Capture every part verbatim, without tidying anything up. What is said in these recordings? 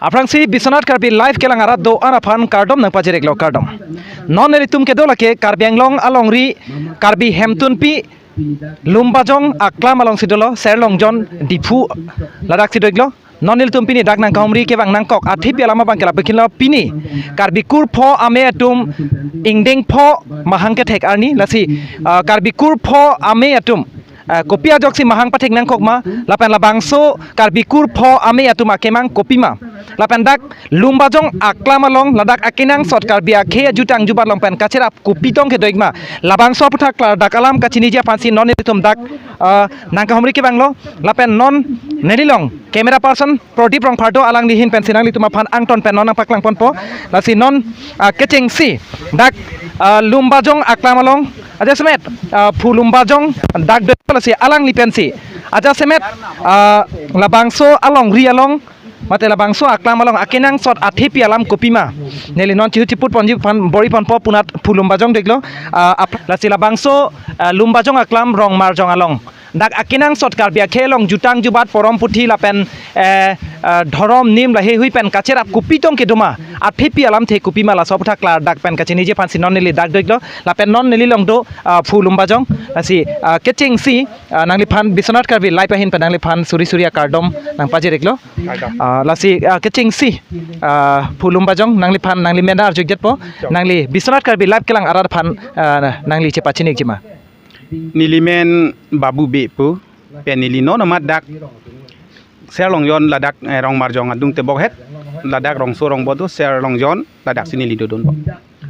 Aphrangsi Biswanath Karbi Live kelang arat do-an aphan kardom nangpajir-iklo, kardom. Non nelitum kedo lake Karbi Anglong alongri Karbi Hemtunpi Lumbajong aklam alongsi dolo, Serlongjon Diphu ladaksi do-iklo. Non nelitum pini dak nangkahumri kevang nangkok athepi alam abang ke lapukinlo, pini Karbi kur pho amei atum ingdeng pho mahang kethek arni, lasi, ah, Karbi kur pho amei atum, ah, kopi ajoksi mahang pathek nangkok ma, lapen labangso Karbi kur pho amei atum akemang kopi ma, lapen dak Lumbajong aklam along ladak akenangsot Karbi akhei ajutang jubat along pen kacherap kopi tong kedo-ik ma, labangso aputhak klardak alam kachiniji aphansi non nelitum dak, ah, nangkahumri kevanglo, lapen non nelilong camera person Prodip Rongphar do, alangli ahin pensi nanglitum aphan angton pen non nangpaklang ponpo. Lasi non, ah, kechengsi dak, ah, Lumbajong aklam along ajasemet, ah, Phu Lumbajong dak do, lasi alangli pensi ajasemet, ah, labangso alongri along mate labangso aklam along akenangsot athepi alam kopi ma, neli non chihu chiput ponji aphan bor-i ponpo. Punat Phu Lumbajong do-iklo, ah, ap-, lasi labangso, ah, Lumbajong aklam Rongmarjong along dak akenangsot Karbi akhei along jutang jubat porom puthi lapen, eh, eh, dhorom nim laheihui pen kacherap kopi tong kedo ma, athepi alamthe kopi ma, laso aputhak klardak pen kachiniji aphansi non neli dak do-iklo, lapen non nelilong do, ah, Phu Lumbajong, lasi, ah, kechengsi, ah, nangliphan Biswanath Karbi Live ahin pen nangliphan suri suri akardom nangpajir-iklo. Kardom. Ah, lasi, ah, kechengsi, ah, Phu Lumbajong, nangliphan nangli men arju-ikjetpo, nangli Biswanath Karbi Live kelang arat aphan, ah, nangli chepachini-ikji ma. Neli men Babu Bey pu, pen neli non amat dak Serlongjon ladak, eh, Rongmarjong adung tebok het, ladak rongso rongbo do, Serlongjon ladaksi neli dodunpo.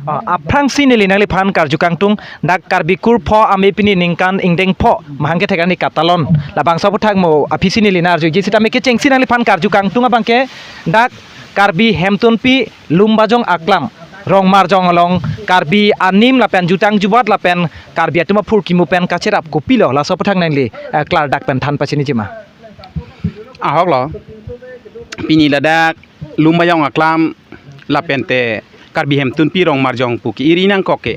Ah, aphrangsi neli nangliphan karju kangtung, dak Karbi kur pho amei pini ningkan ingdeng pho mahang kethek arni katalon, labangso aputhak mo aphisi neli nang arju-ikji, sitame kechengsi nangliphan karju kangtung abang ke dak Karbi Hemtunpi Lumbajong aklam Rongmarjong along Karbi anim lapen jutang jubat lapen Karbi atum aphurkimo pen kacherap kopilo, laso aputhak nangli, eh, klardak pen than pachiniji ma. Ahoklo, pini ladak Lumbajong aklam lapente Karbi Hemtunpi Rongmarjong pu ke-ir-i nangkok ke,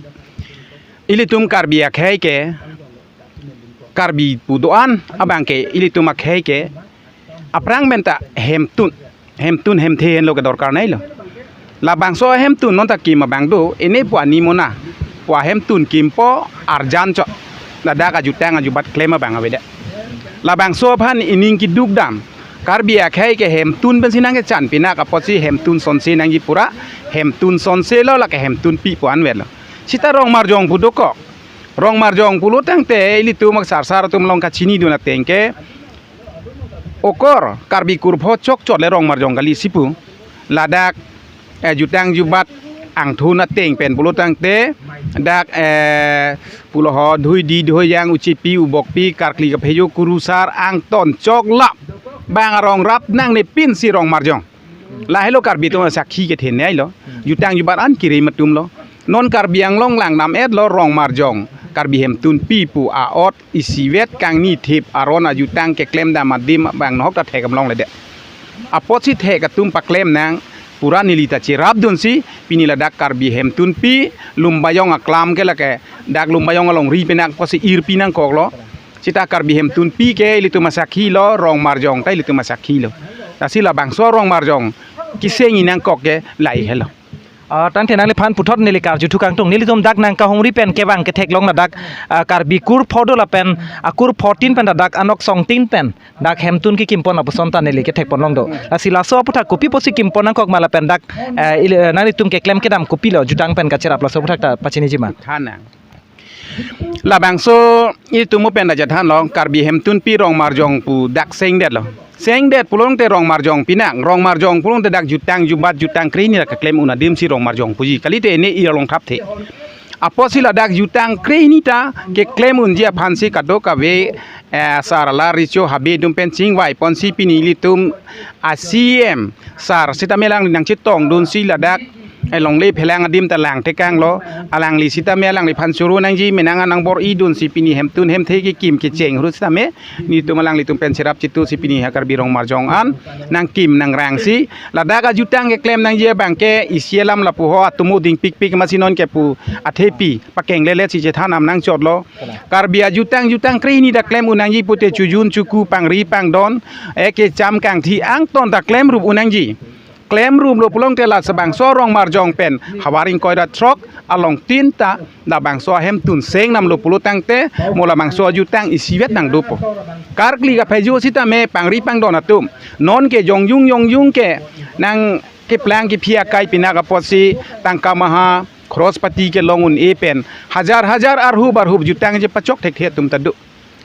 ilitum Karbi akhei ke, Karbi pu do-an abang ke ilitum akhei ke aphrang penta hemtun, hemtun hemthe henlo ke dorkar nailo. Labangso hemtun non ta kim abang do, ene pu anim ona pu ahemtun kimpo, arjan chot, ladak ajutang ajubat klem abang avedet. Labangso aphan ining keduk dam, Karbi akhei ke hemtun pensi nangkechan pinak apotsi hemtun sonse nangji pura, hemtun sonse lo, lake Hemtunpi pu anvetlo. Sita Rongmarjong pu dokok. Rongmarjong pulo tangte ilitum asarsar atum along kachinidun ateng ke, okor Karbi kur pho chokchot le Rongmarjong kali si pu. Ladak, eh, jutang jubat angthun ateng pen pulo tangte dak, eh, pulo ho Dhoidi, Dhoijang, Uchipi, Ubokpi, Karkli, Kaphejo, Kurusar, Angton, Choklap, bang arong rap nangne pinsi Rongmarjong. Lahelo Karbi atum asakhi kethenei lo. Jutang jubat an kiri matum lo. Non Karbi Anglong langdam-etlo Rongmarjong Karbi Hemtunpi pu a-ot isivet kangni thip aron ajutang keklem dam adim abang nohok ta thek amlong ledet. Apotsi thek atum paklem nang pura neli ta cherapdunsi pini ladak Karbi Hemtunpi Lumbajong aklam ke lake dak Lumbajong alongri pinak apotsi ir-i nangkoklo. Sita Karbi Hemtunpi ke ilitum asakhi lo, Rongmarjong ta ilitum asakhi lo. Lasi labangso Rongmarjong keseng-i nangkok ke lahelo. Ah, tangte nangliphan puthot neli karjuthu kangtung, nelitum dak nangkahumri pen kevang kethek long ladak, ah, Karbi kur pho do lapen akur pho tin pen ladak anok song tin pen dak hemtun kekim pon lapuson ta neli kethek pon long do. Lasi laso aputhak kopi pusi kim pon nangkok ma lapen dak, eh, ili-, eh, nanglitum keklem kedam kopilo jutang pen kacherap, laso aputhak ta pachiniji ma. Thanang. Labangso itum pen raja thanlo, Karbi Hemtunpi Rongmarjong pu dak sengdetlo. Sengdet pulo tangte Rongmarjong pinak, Rongmarjong pulo tangte dak jutang jubat jutang krehini dak keklem un adimsi Rongmarjong puji. Kalite ene ir along thapthe. Apotsi ladak jutang krehini ta keklem unji aphansi kadokave, eh, sar alar riso habe atum pen chingvai ponsi pini ilitum a-C E M sar sitame alangli nangchetongdunsi ladak, eh, longle phelang adim ta langtekanglo, alangli sitame alangliphan choro nangji, menang anang bor-idunsi pini hemtun hemthe kekim kecheng ahut sitame nelitum alanglitum pen cherap chitusi pini ha Karbi Rongmarjong an nangkim nangrangsi ladak ajutang keklem nangji abang ke isi alam lapu ho atomo dingpikpik masi non kepu athepi pakeng lelet si chethan am nangchotlo. Karbi ajutang jutang krehini dak klem un nangji pute chojun choku pangri pangdon, eh, kecham kangthi angton dak klem rup un nangji. klem rumlo pulote la labangso Rongmarjong pen Havar ingkoi ra throk along tin ta labangso ahem tun seng namlo pulotangte mo labangso ajutang isivet nang dopo. Karkli kaphaju sitame pangri pangdon atum non ke jongjung jongjung ke nang keplang kephi akai pinak apotsi tangka maha, crorepati ke long un-e pen hajar hajar arhup arhup jutang je pachok thekthe atum ta do.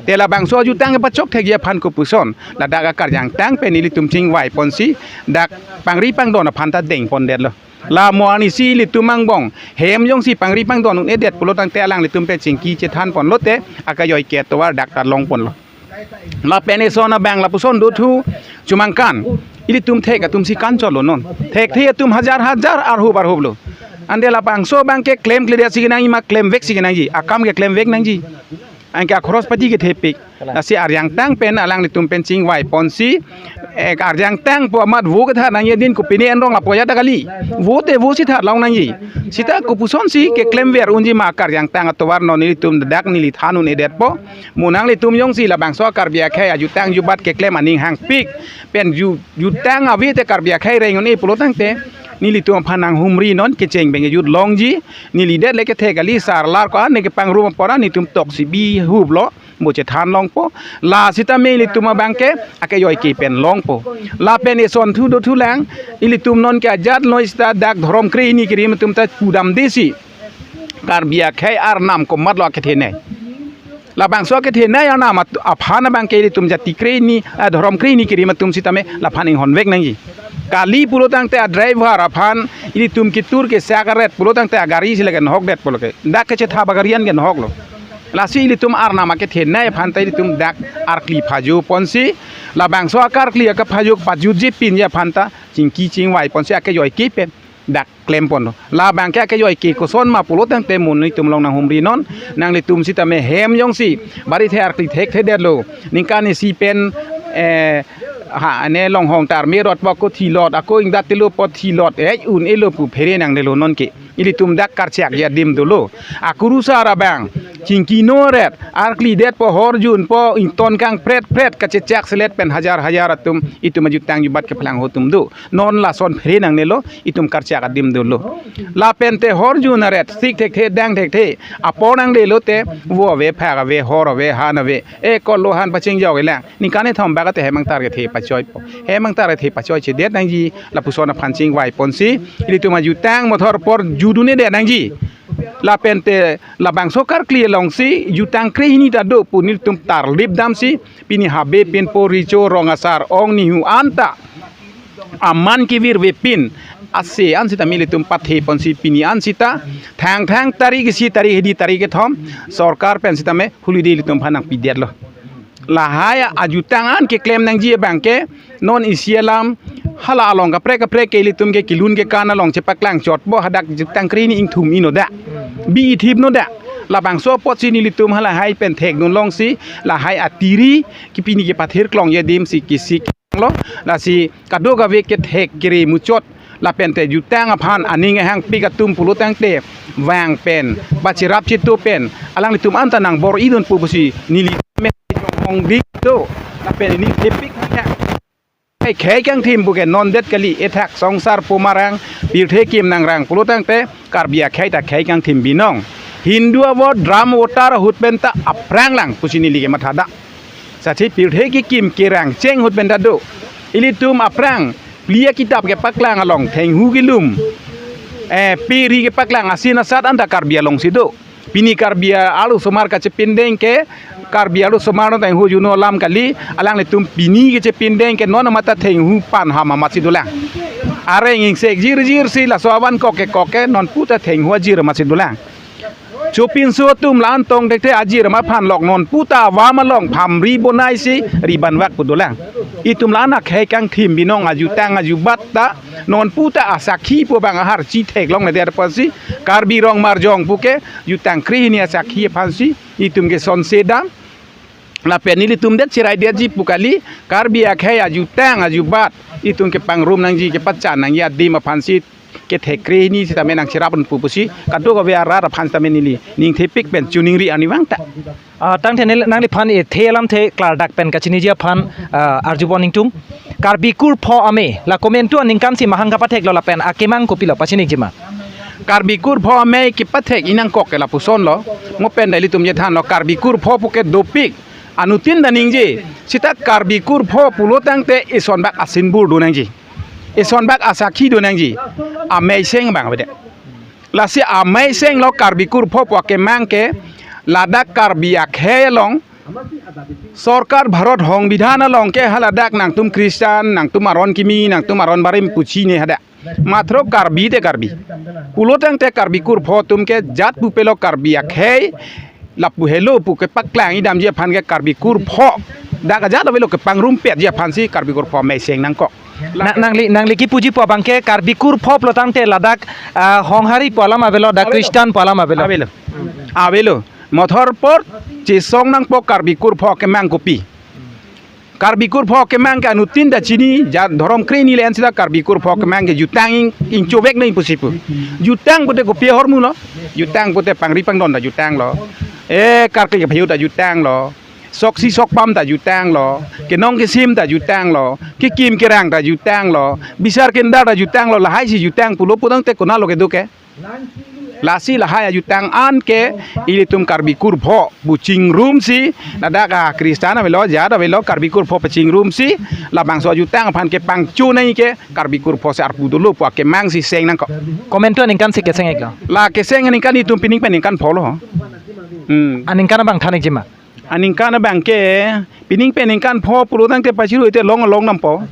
Te labangso jutang pachok thekji aphan kopuson ladak akarjangtang pen ilitum chingvai ponsi dak pangri pangdon aphan ta deng pondetlo. La mo arnisi ilitum angbong hem jongsi pangri pangdon un-edet pulotangte alanglitum pen chingki chethan ponlote akejoi ke atovar dak ta long ponlo. Lapen eson abang lapuson dothu chumangkan. Ilitum thek atum si kanchotlo non. Thekthe atum hajar hajar arhup arhuplo. Ante labangso abang ke klemkledet si kenangji ma klemvek si kenangji. Akam ke klemvek nangji. Anke crorepati kethepik. Lasi arjangtang pen alanglitum pen chingvai ponsi, eh, arjangtang pu amat vo kethat nangji din kopine enrong lapu ajat ta kali. Vo te vo si that long nangji. Sita kopusonsi keklemver unji ma akarjangtang atovar non ilitum dak neli than un-edetpo. Mo nanglitum jongsi labangso Karbi akhei ajutang jubat keklem aning hangpik pen ju jutang ave te Karbi akhei reng un-e pulotangte nelitum aphan nanghumri non kecheng pen kejut longji. Neli det le kethe kali sarlar ko-an ne kepangrum apot an netum toksi bihuplo. Mo chethan longpo. La sitame ilitum abang ke akejoi ke pen longpo. Lapen eson thu dothulang ilitum non ke ajat noi sita dak dhorom krehini kerim atum ta pudamdesi Karbi akhei arnam komatlo akethenei. Labangso akethenei arnam at- aphan abang ke ilitum jati krehini, eh, dhorom krehini kerim atum sitame laphan inghonvek nangji. Kali pulotangte adriver aphan ilitum kitur kesak aret pulotangte agari si lake nohokdet pulo ke. Dak kechethap agari an ke nohoklo. Lasi ilitum arnam akethenei aphan ta ilitum dak arkli phaju ponsi labangso akarkli akaphaju pajutji pinji aphan ta chingki chingvai ponsi akejoi ke pen dak klem ponlo. Labang ke akejoi ke koson ma pulotangte mo netum along nanghumri non. Nanglitum sitame hem jongsi bari the arkli thekthedetlo. Ningkan isi pen, eh, ha ane Longhong ta arme rot pu ako thilot ako ingdat telo pu thilot eh un-elo pu phere nangnelo non ke. Ilitum dak karchak adim dolo. Akurusar abang chingki no ret arkli detpo horjunpo ington kangpretpret kachechak selet pen hajar hajar atum itum ajutang jubat keplang ho atum do. Non lason phere nangnelo itum karchak adim dolo. Lapen te horjun aret sik thekthe dang thekthe apor nanglelo te vo ave phak ave hor ave han ave. E kolo han pachingjaoke lang. Ningkan kethom bak te hem angtar kethe pachoipo. Hem angtar kethe pachoichedet nangji lapuson aphan chingvai ponsi ilitum ajutang mothor apor jut un-edet nangji. Lapen te labangso karkli alongsi jutang krehini ta do pu nelitum tarlip damsi pini habe pinpo richo rong asar ong nihu anta aman kevirve pin ase an sitame ilitum pathe ponsi pini an sita thangthang tarik isi tarik hini tarik kethom sorkar pen sitame holiday ilitum aphan nangpidetlo. Lahai ajutang an keklem nangji abang ke non isi alam hala along kaprek kaprek ke ilitum ke kelun kekan along chepaklang chotpo hadak jutang krehini ingthum ino da. Bi ithip no da. Labangso apotsi nelitum halahai pen thekdun longsi lahai atiri kepini kepathir klongji adim si kisik lo. Lasi kadokave kethek kere muchot lapen te jutang aphan aning ehangpik atum pulotangte vang pen bacherap cheto pen alanglitum anta nangbor-idunpo pusi neli me ong di to lapen ini thepik hanya. Khei khei kangthim puke non det kali ethak songsar pumarang pirthe kim nangrang pulotangte Karbi akhei ta khei kangthim binong. Hindu avo drum voter ahut pen ta aphrang lang pusi neli kematha da. Sathi pirthe kekim kerang cheng ahut pen ta do. Ilitum aphrang plia kitap kepaklang along thenghu kelum, eh, peri kepaklang asin asat anta Karbi alongsi do. Pini Karbi arlosomar kachepindeng ke Karbi arlosomar no thenghu juno alam kali alanglitum pini kachepindeng ke non amata thenghu pan ham amatsi dolang. Areng ingsek jirjir si laso avan kokke kokke non puta thenghu ajir amatsi dolang. Chopinso atum la-an tong thekthe ajir ama phan lok non puta avam along phamri bonaisi ribanvak pu dolang. Itum la-an akhei kangthim binong ajutang ajubat ta non puta asakhi pu abang ahar chitheklongledet apotsi Karbi Rongmarjong puke jutang krehini asakhi aphansi itum ke sonse dam. Lapen nelitum det chiraidetji pu kali Karbi akhei ajutang ajubat itum kepangrum nangji kepachan nangji adim aphansi kethek krehini sitame nangcherap un pu pusi kadokave arat aphan sitame neli ningthepik pen choningri arnivang ta. Ah, tangte nel-, nangliphan ethe alamthe klardak pen kachiniji aphan, ah, arjupon ingtung. Karbi kurpho amei la komantu aningkan si mahang kapatheklo lapen akemang kopilo pachinikjima? Karbi kurpho amei kepathek inangkok ke lapusonlo. Mo pen da ilitum chethanlo Karbi kurpho puke dopik. Anuttin ta ningje. Sita Karbi kurpho pulo tangte isonbak a-symbol do nangji. Isonbak asakhi do nangji. Amei seng abang avedet. Lasi amei senglo Karbi kurpho pu akemang ke ladak Karbi akhei along sorkar Bharat Songbidhan along ke haladak nangtum Christian, nangtum aron kimi, nangtum aron barim pu chini hadak. Matro Karbi te Karbi. Pulo tangte Karbi kurpho atum ke jat pupelo Karbi akhei lapu helo pu kepaklang idamji aphan ke Karbi kurpho. Dak ajat avelo kepangrumpetji aphan si Karbi kurpho amei seng nangkok. Na, nangli, nangli kipuji pu abang ke Karbi kurpho pulo tangte ladak, ah, Honghari pu alam avelo, dak Avelo. Christian pu alam avelo. Avelo. Avelo. Mothor apor chesong nangpo Karbi kurpho akemang kopi. Karbi kurpho akemang ke anuttin ta chini, jat dhorom krehini le-en sita Karbi kurpho akemang ke jutang ing, ingchovek nai pusi pu. Jutang pute kopi ahormulo. Jutang pute pangri pangdon ta jutanglo. Eh, karkli kaphayu ta jutanglo. Soksi sokpam ta jutanglo. Kenong kesim ta jutanglo. Kekim kerang ta jutanglo. Bisar kendar ta jutanglo. Lahai si jutang pulo pu tangte konatlo kedo ke. Lasi lahai ajutang an ke ilitum Karbi kurpho pu chingrumsi, ladak a-Christian avelo, jat avelo, Karbi kurpho pachingrumsi labangso ajutang aphan kepangcho nai ke Karbi kurpho si arpu dolo pu akemang si seng nangkok. Komantu aningkan si keseng-iklo? La keseng aningkan itum pining pen ningkan pholo. Hmm. Aningkan abang than-ikjima? Aningkan abang ke pining pen ningkan pho pulo tangte pachirui te long long dampo.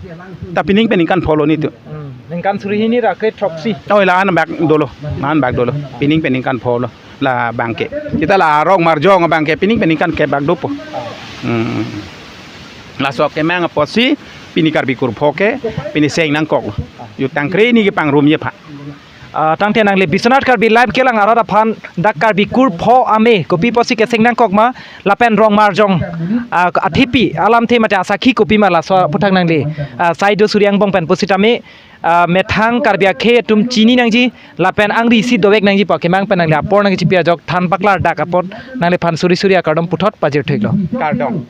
Ta pining pen ningkan pholo nitu. Hmm. Ningkan suri hini ra kre throksi. Oh, la-an bak dolo. La-an bak dolo. Pining pen ningkan pholo. Labang ke. Sita la Rongmarjong abang ke pining pen ningkan kep bak dopo. Hmm. Laso akemang apotsi pini Karbi kurpho ke pini seng nangkok. Jutang krehini kepangrum ye pha. Ah, tangte nangli Biswanath Karbi Live kelang arat aphan dak Karbi kurpho amei kopi apotsi keseng nangkokma lapen Rongmarjong, ah, athepi alamthe mate asakhi kopima laso aputhak nangli, ah, sai do suri angbong pen pusitame, ah, methang Karbi akhei atum chini nangji lapen angri isi dovek nangji pu akemang pen nangli apor nangkechipi ajok than paklardak apot nangliphan suri suri akardom puthot pajir theklo. Kardom.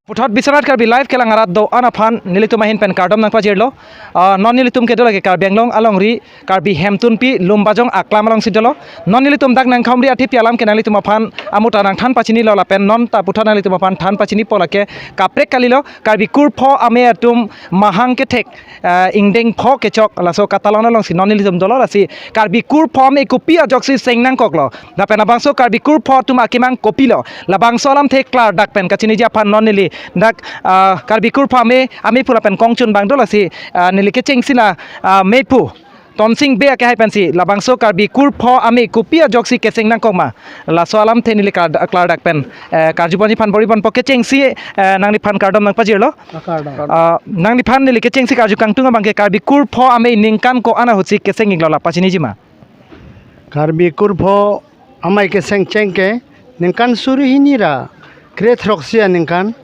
Puthot Biswanath Karbi Live kelang arat do-an aphan nelitum ahin pen kardom nangpajirlo. Ah, non nelitum kedo lake Karbi Anglong alongri Karbi Hemtunpi Lumbajong aklam alongsi dolo. Non nelitum dak Nangkhomri athepi alam ke nanglitum aphan amuta nangthan pachinilo lapen non ta puthot nanglitum aphan than pachinipo lake kaprek kalilo. Karbi kurpho amei atum mahang kethek, ah, ingdeng pho kechok laso katalon alongsi non nelitum dolo, lasi Karbi kurpho amei kopi ajoksi seng nangkoklo. Lapen labangso Karbi kurpho atum akemang kopilo? Labangso alamthe klardak pen kachiniji aphan non neli dak, ah, Karbi kurpho amei, amei pu lapen kongchun abang do, lasi, ah, neli kechengsi la, ah, meipu Tonsing Bey akehai pensi labangso Karbi kurpho amei kopi ajoksi keseng nangkokma, laso alamthe neli klar-, klardak pen, eh, karjuponji aphan bor-iponpo. Kechengsi, eh, nangliphan kardom nangpajirlo. Kardom. Ah, nangliphan neli kechengsi karju kangtung abang ke Karbi kurpho amei ningkan ko-an ahutsi keseng-iklo la pachinijima? Karbi kurpho amei keseng cheng ke ningkan suri hini ra kre throksi aningkan,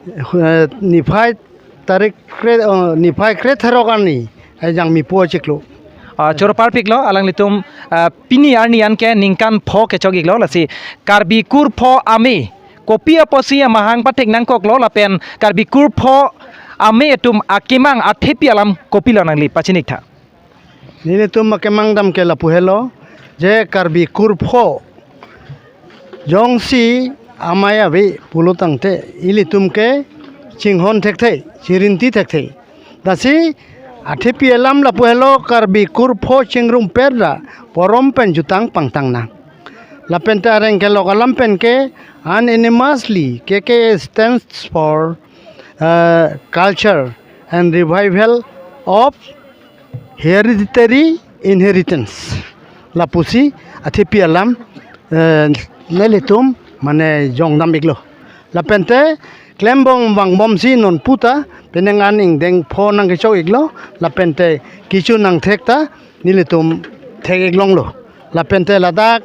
eh, niphai tarik kre, eh, niphai kre throk arni, eh, jangmi po chiklo. Ah, choro parpiklo alanglitum, ah, pini arni an ke ningkan pho kechok-iklo, lasi Karbi kurpho amei kopi apotsi amahang pathek nangkoklo lapen Karbi kurpho amei atum akemang athepi alam kopilo, nangli pachiniktha. Nelitum akemang dam ke lapu helo, je Karbi kurpho jongsi amei ave pulo tangte ilitum ke chinghon thekthe, chirinti thekthe. Lasi athepi alam lapu helo, Karbi kurpho chingrumpet ra porom pen jutang pangtang nang. Lapen te areng kelok alam pen ke unanimously K K A stands for, uh, culture and revival of hereditary inheritance. Lapusi athepi alam, eh, nelitum mane jongdam-iklo. Lapen te klembom vangbomsi non puta penang an ingdeng pho nangkechok-iklo. Lapen te kecho nangthek ta nelitum thek-ik longlo. Lapen te ladak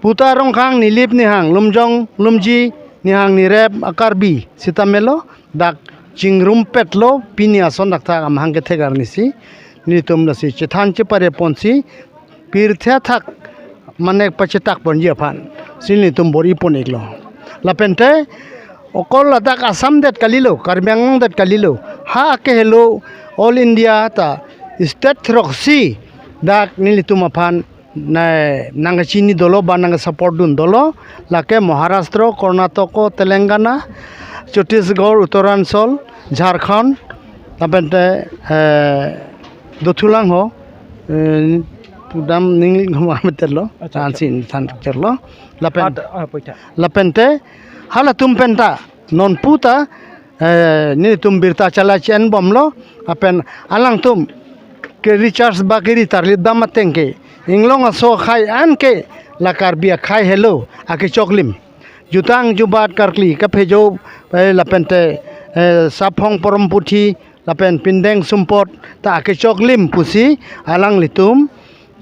puta Rongkhang, Nilip, Nihang, Lumjong, Lumji, Nihang, Nirep a-Karbi sitame lo, dak chingrumpetlo pini ason dak ta amahang kethek arnisi. nelitum lasi chethan chepare ponsi pirthe athak mane pachetak ponji aphan si nelitum bor-i pon-iklo. Lapente okol ladak Assam det kalilo, Karbi Anglong det kalilo, ha akehelo All India ta state throksi dak nelitum aphan na nangkachini dolo ba nangsupport dun dolo, lake Maharashtra, Karnataka, Telangana, Chhattisgarh, Uttaranchal, Jharkhand, lapente, eh, dothulang ho, eh, pudam ningli ngoma meterlo, Acha, acha. Tansin than terlo, lapen, Ad-, ah, poita. Lapente, halatum penta, non puta, eh, nelitum birta chala chen bomlo, lapen alangtum ke recharge ba ke ritar lidam ateng ke, inglong aso khai an ke la Karbi akhai helo, akechoklim. Jutang jubat karkli kaphejo, eh, lapente, eh, saphong porom puthi, lapen pindeng sumpot ta akechoklim pusi alanglitum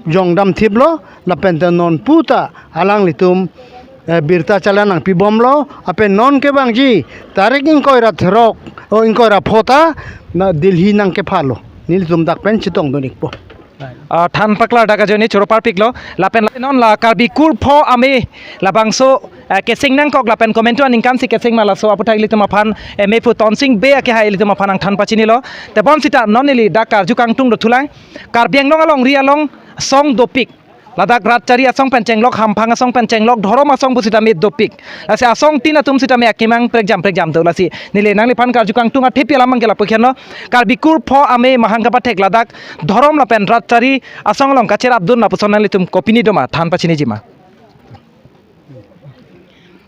jongdam thiplo, lapente non puta alanglitum, eh, birta chala nangpi bomlo, lapen non kevangji tarik ingkoi ra throk, o ingkoi ra pho ta na Delhi nangkephalo. Nelitum dak pen chetong dun-ikpo. Ah, than paklar dak ajoine choro parpiklo, lapen non la Karbi kurpho amei labangso, eh, keseng nangkok lapen komantu aningkan si keseng ma laso aputhak ilitum aphan, eh, M A Pu Tonsing Bey akehai ilitum aphan nangthan pachinilo. Tebon sita non neli dak karju kangtung dothulang, Karbi Anglong alongri along asong dopik. Ladak rat chari asong pen chenglok, hamphang asong pen chenglok, dhorom asong pu sitame dopik. Lasi asong tin atum sitame akemang prekjam prekjam do. Lasi neli nangliphan karju kangtung athepi alam abangke lapu-iklo. Karbi kurpho amei mahang kapathek ladak dhorom lapen rat chari asong along kacherap dun lapuson nanglitum kopine doma, than pachiniji ma?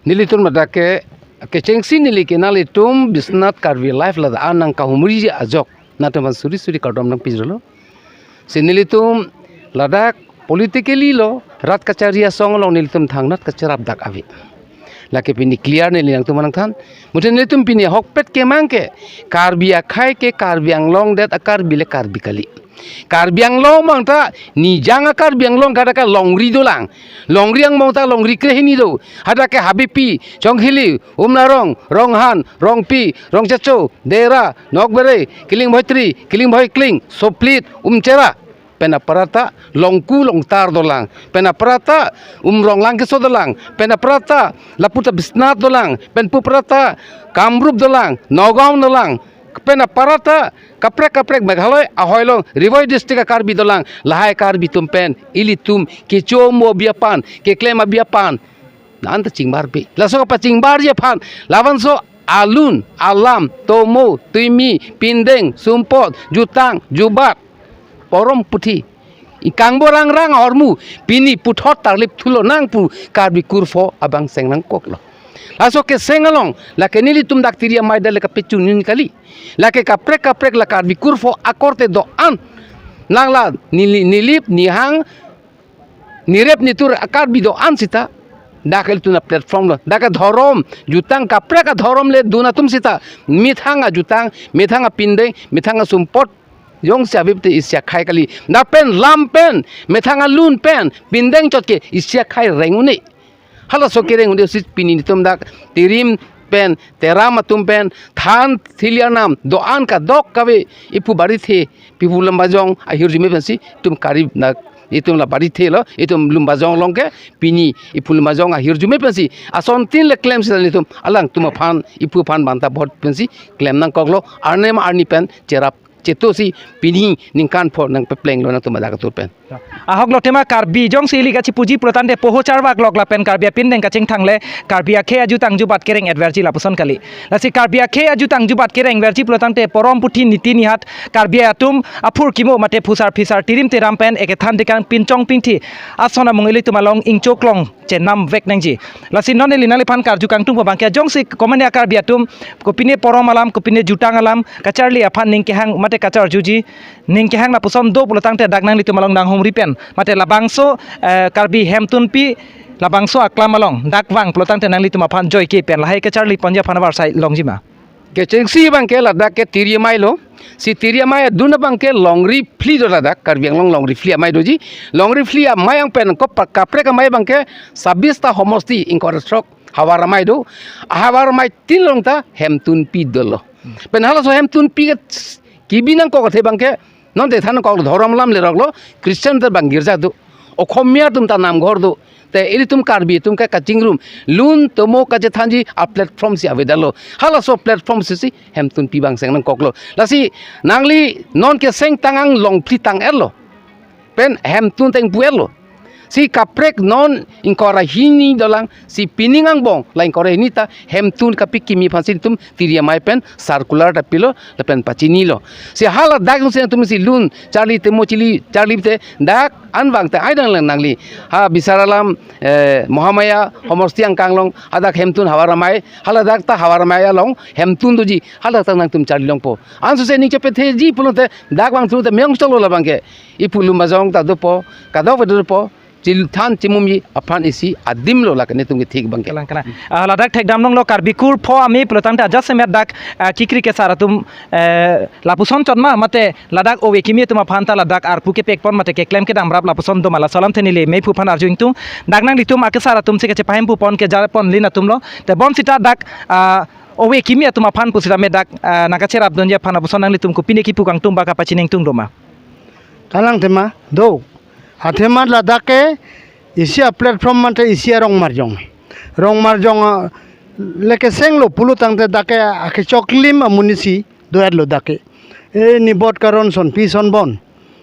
Nelitum ladak ke, kechengsi neli ke nanglitum Biswanath Karbi Live ladak an nangkahumri ajok nangtum aphan suri suri kardom nangpijolo. Si nelitum ladak politically lo, rat kachari asong along nelitum thangnat kacherap dak ave. Lake pini clear neli nangtum nangthan. Mute nelitum pini ahokpet kemang ke, Karbi akhai ke Karbi Anglong det a-Karbi le Karbi kali. Karbi Anglong abang ta nijang a-Karbi Anglong kadaka longri dolang. Longri angbong ta longri krehini do. Hadak ke Habipi, Chongkhili, Umlarong, Ronghan, Rongpi, Rongchacho, Dera, Nokbere, Kiling Boitri, Kiling Boikling, Soplit, Umchera. Pen aparata Longku Longtar dolang. Pen aparata Umrong Langkeso dolang. Pen aparata laputa Biswanath dolang. Pen pu aparata Kamrup dolang. Nagaon dolang. Pen aparata kaprek kaprek Meghalaya ahoi along Ri Bhoi district a-Karbi dolang. Lahai Karbi atum pen ilitum kecho mo abi aphan, keklem abi aphan, la-an ta chingbarbe. Laso kapachingbarji aphan labangso alun, alam, tomo, timi, pindeng, sumpot, jutang, jubat, porom puthi, ikangbo rangrang ahormu pini puthot tarlip thulo nang pu Karbi kurpho abang seng nangkoklo. Laso keseng along lake nelitum dak tiri amei dale kapechun nini kali. Lake kaprek kaprek la Karbi kurpho akorte do-an. Nang la neli, nelip, nihang, nirep nitur a-Karbi do-an sita dak ilitum aplatform lo. Dak adhorom, jutang kaprek adhorom le dun atum sita methang ajutang, methang apindeng, methang asumpot jongsi ave te isi akhai kali. Dak pen lam pen, methang alun pen, pindeng chot ke isi akhai reng un-e. Halaso kereng un-e si pini nelitum dak tirim pen, teram atum pen, than thili arnam do-an kadokave, iphu Barithe, pi pu Lumbajong ahirjume pensi itum Karbi na, itum la Barithe lo, itum Lumbajong along ke pini iphu Lumbajong ahirjume pensi asontin le klem sita nelitum alangtum aphan, iphu aphan banta bhot pensi klem nangkoklo, arnem arni pen cherap cheto si pini ningkan pho nangpeplenglo nangtum adak atur pen. Ahok lo tema Karbi jongsi ili kachipuji pulotangte poho charvak lok lapen Karbi apindeng kachingthang le Karbi akhei ajutang jubat kereng etverji lapuson kali. Lasi Karbi akhei ajutang jubat kereng verji pulotangte porom puthi niti nihat Karbi atum aphurkimo mate phusar phisar tirim teram pen ekethan dekang pinchong pingthi ason amung ilitum along ingchoklong chenam vek nangji. Lasi non neli nangliphan karju kangtungpo abangke jongsi komatne a-Karbi atum kopine porom alam, kopine jutang alam kacharli aphan ning kehang mate kacharjuji, ning kehang lapuson do pulotangte dak nanglitum along nanghumri pen mate labangso, eh, Karbi Hemtunpi labangso aklam along dak vang pulotangte nanglitum aphan joike pen lahai kacharli ponji aphan avarsai longji ma? Kechengsi abangke ladak ke tiri amei lo. Si tiri amei adun abangke longri phli do ladak, Karbi Anglong longri phli amei doji. Longri phli amei ang pen kop kaprek amei abangke sabis ta homosti ingkoi ra throk havar amei do. Havar amei tin along ta Hemtunpi dolo. Pen halaso Hemtunpi ke kibi nangkok athe abangke Non te than kok dhorom alam lerok lo, Christian te bang girja do. Okhomia atum ta namghor do. Te ilitum Karbi atum ke kachingrum. Lun tomo kachethanji a-platform si avedetlo. Halaso platform si si hemtun pi bang seng nangkoklo. Lasi nangli non ke seng tang anglong phli tang-etlo. Pen hemtun teng pu-etlo. Si kaprek non ingkoi ra hini dolang, si pining angbong la ingkoi ra hini ta hemtun kapi kimi aphan si tum tiri amei pen circular ta pilo lapen pachinilo. Si haladak si tum si lun charli temo chili charli te dak anvang te aidang lang nangli. Ha Bisar Alam, eh, Mahamaya homosti angkang along hadak hemtun havar amei, haladak ta havar amei along hemtun doji, haladak ta nangtum charli longpo. Ansose ning chepetheji pulote dak vangthu te meyong cholo labang ke. Ipu lum ajong ta dopo, kadokave dopo, chil than chimumji aphan isi adimlo lake netum ke thik abang ke. Kalang, kalang. Ah, ladak thekdam longlo Karbi kur pho amei pulotangte ajat semet dak, ah, kikri kesar atum, eh, lapuson chot ma mate ladak ove kimi atum aphan ta ladak arpu kepekpon mate keklem kedam rap lapuson do ma, laso alamthe neli mei phu aphan arju ingtung. Dak nanglitum akesar atum si kachepahempupon kejarpon lin atumlo. Te bonsita dak, ah, ove kimi atum aphan pusitame dak, ah, nangkacherapdunji aphan lapuson nanglitum kopine kipu kangtung ba kapachini ingtung do ma? Kalang tema, do. Athema ladak ke isi a-platform mate isi a-Rongmarjong. Rongmarjong, ah, leke senglo pulotangte dak ke akechoklim amonit si do-etlo dak ke. E nibot karon sonpi sonbon,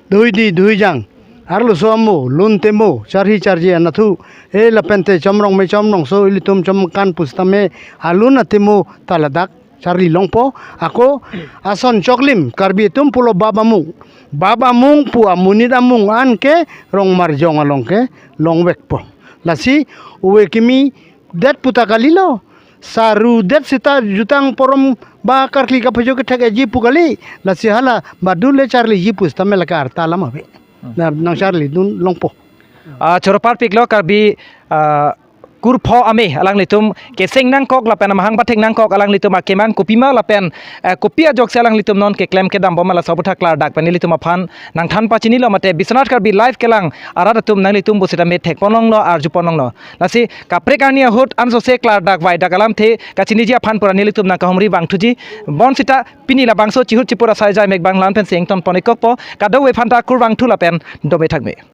dui di dui jang, arloso amo, lun temo, charhi charji anatthu, e lapente chomrong me chomrongso ilitum chomkan pusitame alun atemo ta ladak charli longpo. Ako ason choklim Karbi atum pulo bap amung. Bap amung pu amonit amung an ke Rongmarjong along ke longvekpo. Lasi ove kimi det pu ta kalilo. Saru det sita jutang porom ba karkli kapajo kethek-etji pu kali. Lasi hala badule charliji pusitame lake arta alam ave. Hmm. Na nangcharlidun longpo. Ah, choro parpiklo Karbi, ah, kur pho amei alanglitum keseng nangkok lapen amahang pathek nangkok alanglitum akemang kopima lapen, eh, kopi ajoksi alanglitum non keklem kedambom ma laso aputhak klardak pen nelitum aphan nangthan pachinilo mate Biswanath Karbi Live kelang arat atum nanglitum pusitame thekpon longlo, arjupon longlo. Lasi kaprek arni ahut ansose klardak vaidak alamthe kachiniji aphan pura nelitum nangkahumri vangthuji. Bonsita pini labangso chihut chipur asai jai mek bang lan pensi ingtonpon ik-okpo, kadokave aphanta kurvangthu lapen dome thakme.